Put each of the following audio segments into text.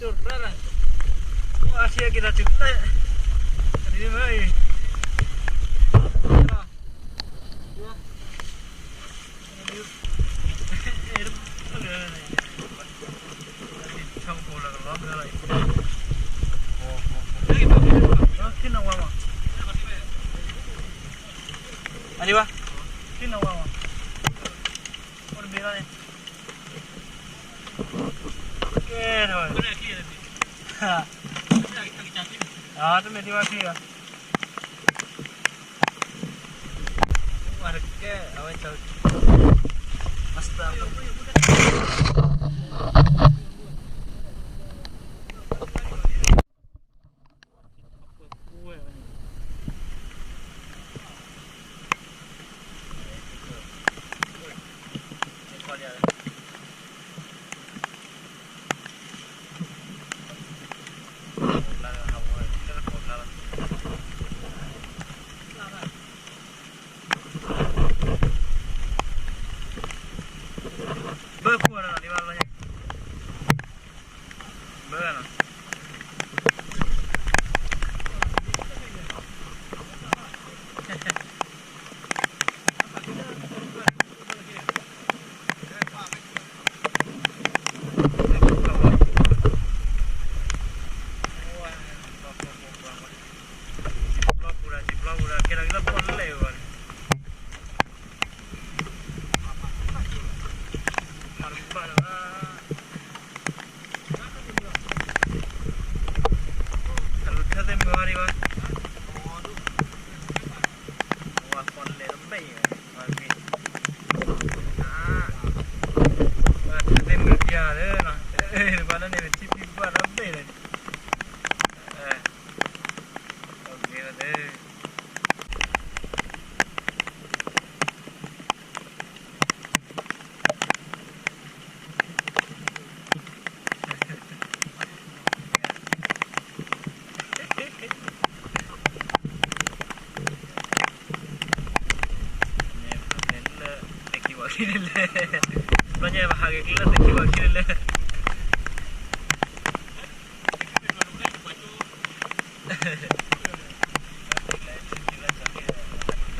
အဆံးက့ၤတၢ်တုၤဖျဲၣ်, အဒ်မ့ၢ်အံၤ, ခ့နဝါမး, အဒံးဘၣ်, ခ့နဝါမး, အိၣ်တဘ့ၣ်လီၤန့ၣ်, ကဲထီၣ်, တမ့ၢ်ထံဝါချံဘၣ်, ဝါတကဲ အဝဲ, ဘၢခိၣ်ဒီး ဒ်ဘၣ်လီၤညါ, ဘၢလီၤ, ဘျီပူၤဒီး ဘျီပူၤဒီး ကဲထီၣ်က့ၤလၢပီၣ်လဲၣ်ဝဲန့ၣ်, မၤတဘၣ်လၢၤဘၣ်, တၢ်လူၤထၢသ့ၣ်မုာ်ဘၣ်ဒံးဘၣ်, ဝဲပီၣ်လဲၣ်တဘ့ၣ်အံၤ, ဝဲထၢသ့ၣ်မုာ်ပျၢ်လၢနီၤ, ပှၤလၢန့ၣ် ပထံၣ်ပျၢ်ဘၣ်တဘ့ၣ်လၢ, အဂ့ၤလီၤသ့ လၢသ့ၣ်ခံဝၤခံလဲၣ်, ဘျီညါပဟးက့ၤကျဲလၢသ့ၣ်ခံဝၤခံလဲၣ်.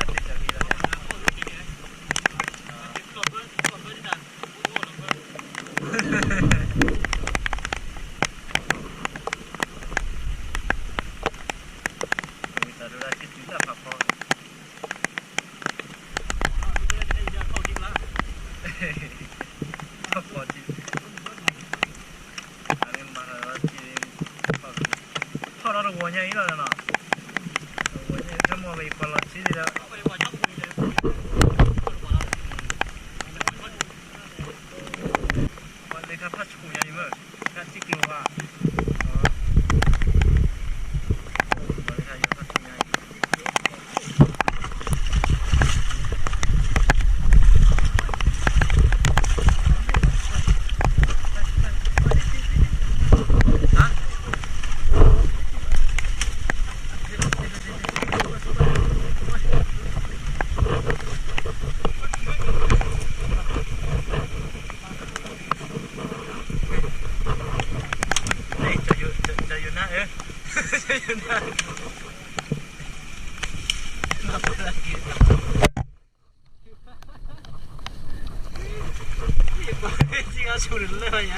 ထီၣ်ဒီးတဂီၤညါအံၤလီၤနီၤ, တဂီၤညါအံၤ တၢ်မီၢ်ဝဲအံၤ ပှၤလီၤဆံးဒံးဒီး ပှၤလဲၤခါဖးဆူၣ်ညါအံၤမ့ၢ် ခါထံကျိၤဘၣ်, ပှၤလဲၤခါယီၤဖးဆူၣ်ညါအံၤ ကၠီယိၤနါဧၢ, ကၠီယိၤနါ, ထံဂၤဆူၣ်န့ၣ်လၢယၤ,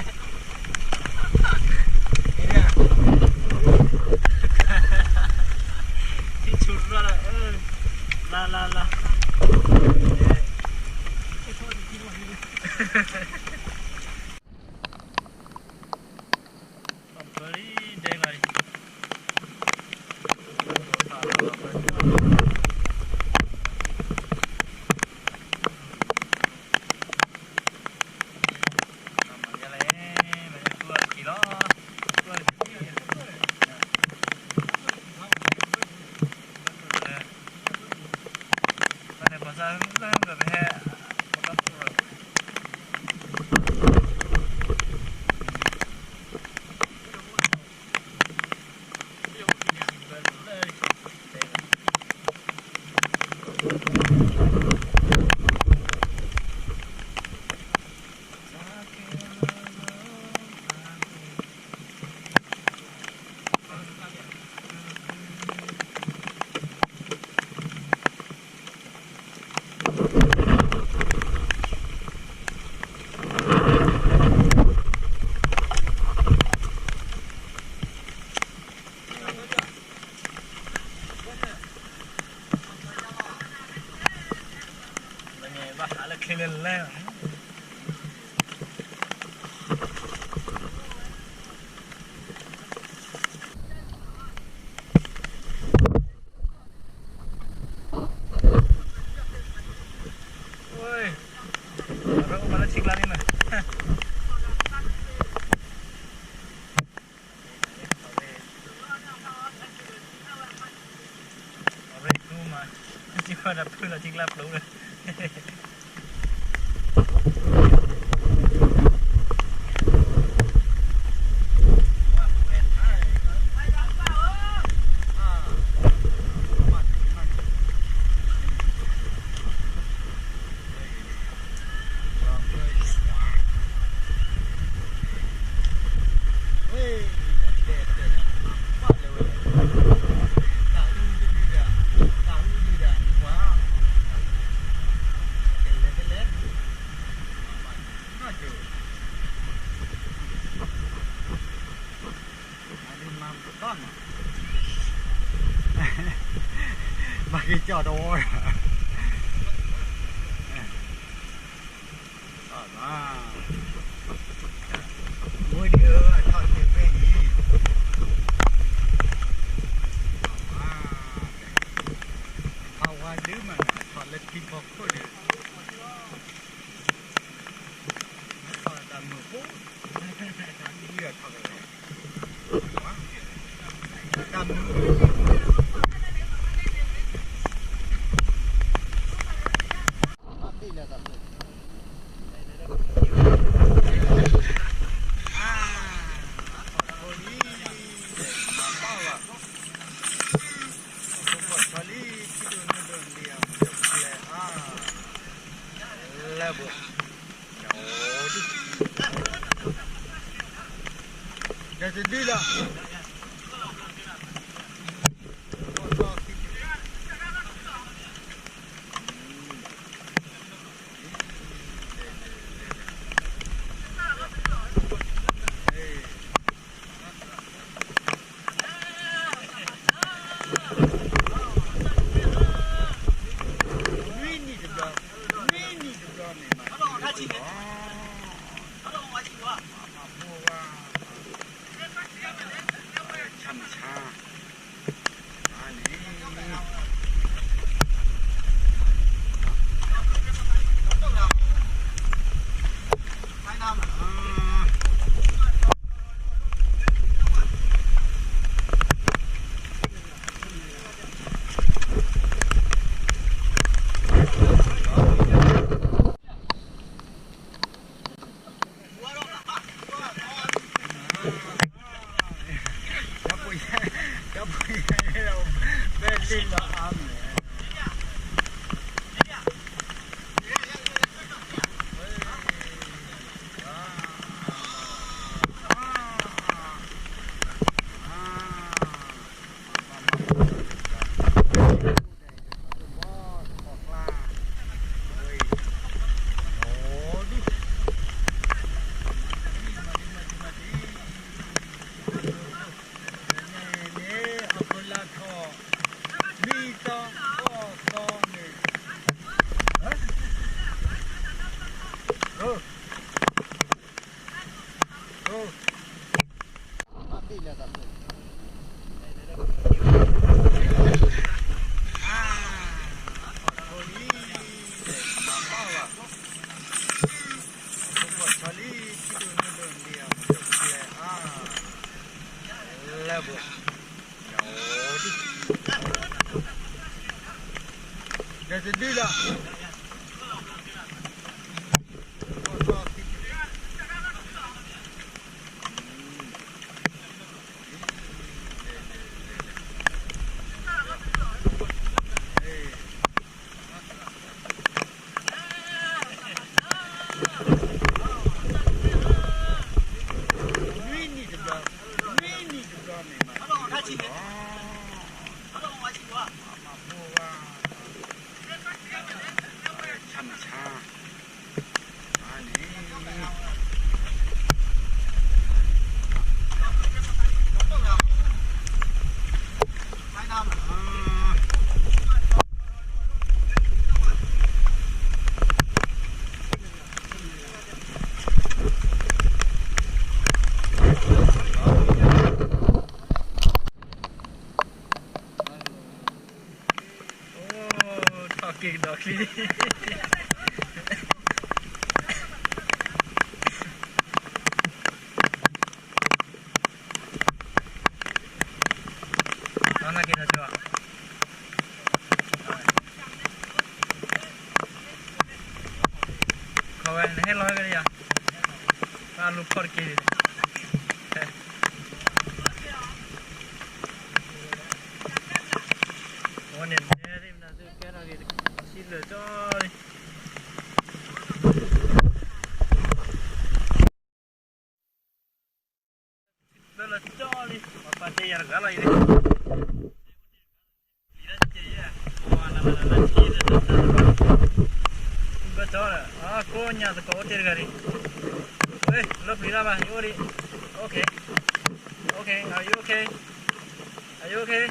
ထံဆူၣ်တဘျီလီၤ, လၢလၢလၢ ပၢၤလံဒဲးလီၤ, မၤလဲၣ် ဒီးဖုလီၤထံကျါပျိးလၢ မၤက့ၤကၠီၣ်တဝီ မုၢ်ဒံးအၢ အထီၣ်တ့ၢ်ဖဲအံၤ အဝၤဒုးမး အထီၣ်လၢထံဖီခိၣ်ဒီး အထီၣ်တၢ်မုာ်ဖိ ဒ်အထီၣ်ကလဲၣ် တၢ်မုာ် ဒီးတဒုလီၤ နွံနံၣ်တဘျီ နွံနံၣ်တဘျီန့ၣ် မၤထံၣ်လီၤ မၤဖိဝါ ဆၣ်မဆါ န့ၣ် ဒီးတဒုလီၤ နွံနံၣ်တဘျီ နွံနံၣ်တဘျီန့ၣ် မၤထံၣ်လီၤ မၤဖိဝါ ဆၣ်မဆါ န့ၣ် အိၣ်ထီၣ်က့ၤကဒီးချံ နီၢ်က့ၤဒီးဆၢဘၣ် ခီၣ်တက့ၢ်န့ၣ်, အဝဲန့ၣ်နဲသ့ၣ်မနုၤသုကဲထီၣ်က့ၤ ထံလၢာ်ကၠီလံ, ဘၢလၢကၠီလံ, ပှၤပာ်တဲယၤတဂၤလီၤအံၤ, ဘၢကၠီဒီး အကိးညၣ်သကိးအိၣ်တ့ၢ်တဂၤလံ, ဝဲ လၢပျံၤတၢ်ဘၣ် ယအိၣ်ဒံး, okay, okay, are you okay, are you okay,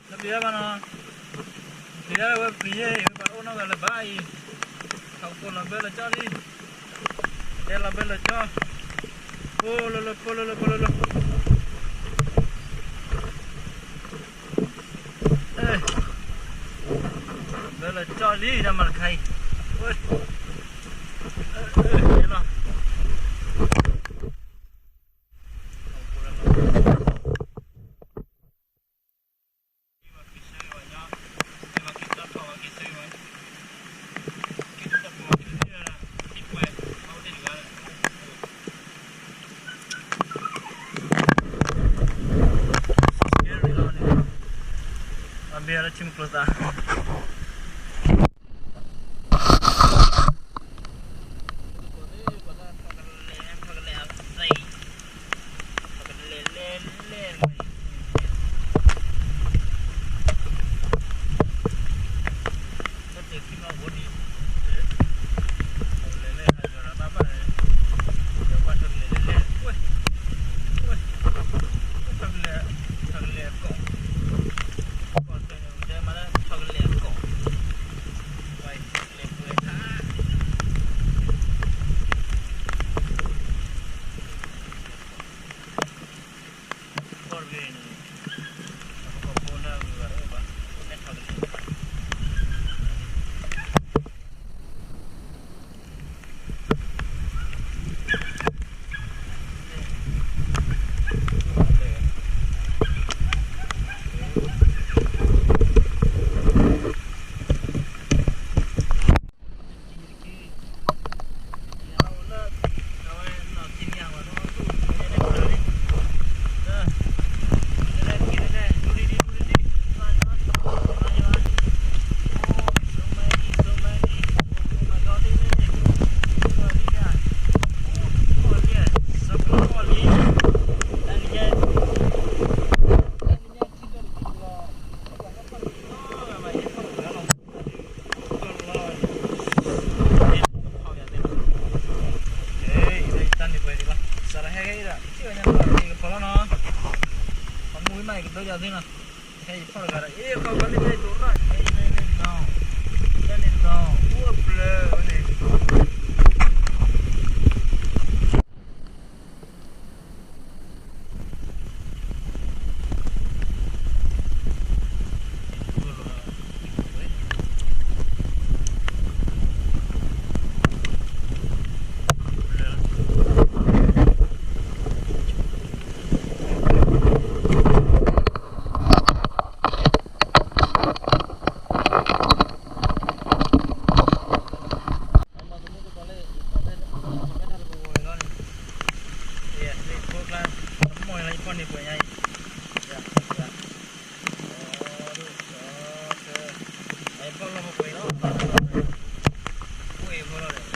လၢပျံၤတၢ်ဘၣ်နီၤ, ပျံၤတၢ်ဝဲပျံၤယဲၢ် ပှၤအိၣ်နီၢ်ဂၤလၢၤဘၣ်အံၤ, ထီၣ်ကိးလီၤဘၢလၢကၠီလံ, တဲလီၤဘၢလၢကၠီ, ဖိလၢလၢ ဖိလၢလၢ ဖိလၢလၢ ဘၢလၢကၠီလံ တၢ်မၤတခါအံၤ, လီၤ အဘ့ၣ်လၢထံမုၢ်ကျိၤသး စးထီၣ်ဟဲက့ၤဒီး ယကဖီလီၤနီၤ, ပှၤမုၢ်ဝံၤမး ယကဒိယၤသ့နီၤ, ဟဲယဖီၣ်တဂၤဒီး အ့ၣ် ခီၣ်ခီလ့ၣ်လ့ၣ် ဒိရၣ် ဟဲယလဲၤလဲၤနီၤ, လဲၤန့ၣ်နီၤ အိၣ်အဖျၢၣ်ဝဲန့ၣ် မၤသမူသကိးလၢ ယပှၤဖဲတၢ်တကဝီၤအံၤလီၤန့ၣ်, ယဖိကျါ တမီၢ်လၢယဖီၣ်န့ၢ်ပှဲၤညါအံၤ, ယၤ ယၤ အဖီၣ်လီၤပှဲၤလီၤ, အိၣ်အံၤဖိလီၤဒီး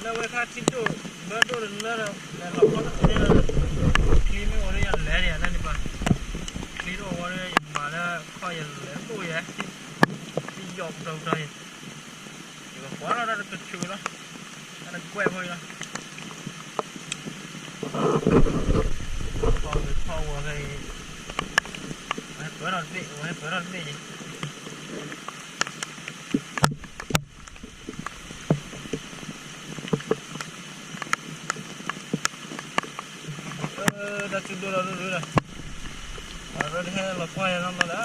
လၢဝဲခါထံဒိၣ် ဘၢဒိၣ်လၢ လဲၤလီၤဖီၣ်တသ့လၢ ချံမ့ၢ်အိၣ်လၢယလဲၤဒံးလၢန့ၣ်ပှၤ, ချံတအိၣ်ဝဲလၢယမၤလၢခီၣ်ယလဲၤတအိၣ်ယဲ, ယယီၣ်ပတီၢ်ပတီၢ်ယဲ, ယကကွၢ်လီၤတၢ်တကဆူးလီၤ, တၢ်တကွဲးဖိအံၤလီၤ, ဖီၣ်ဝဲဖီၣ်ဝဲဖဲအံၤ, ဝဲဟဲပၢၢ်ထီၣ်တဘ့ၣ် ဝဲဟဲပၢၢ်ထီၣ်တဘ့ၣ်ယဲ တၢ်စုဒိၣ်လီၤဒိၣ်ဒိၣ်လီၤ, အရၢတဟဲလီၤကွၢ်ယၤနီၢ်နီၢ်လၢ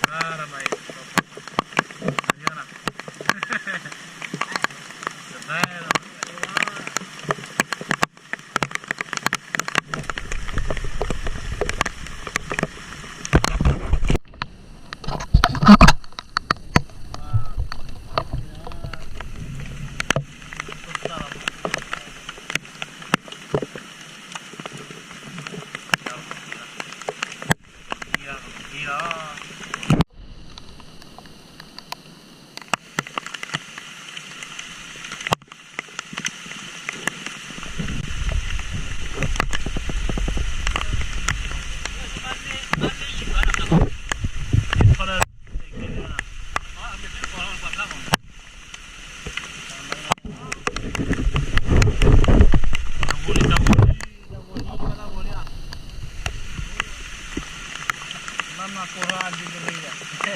ဘၢလံ ဘၢလံ, ဆီဖိဘၢလံ ဆီဖိဘၢလံ.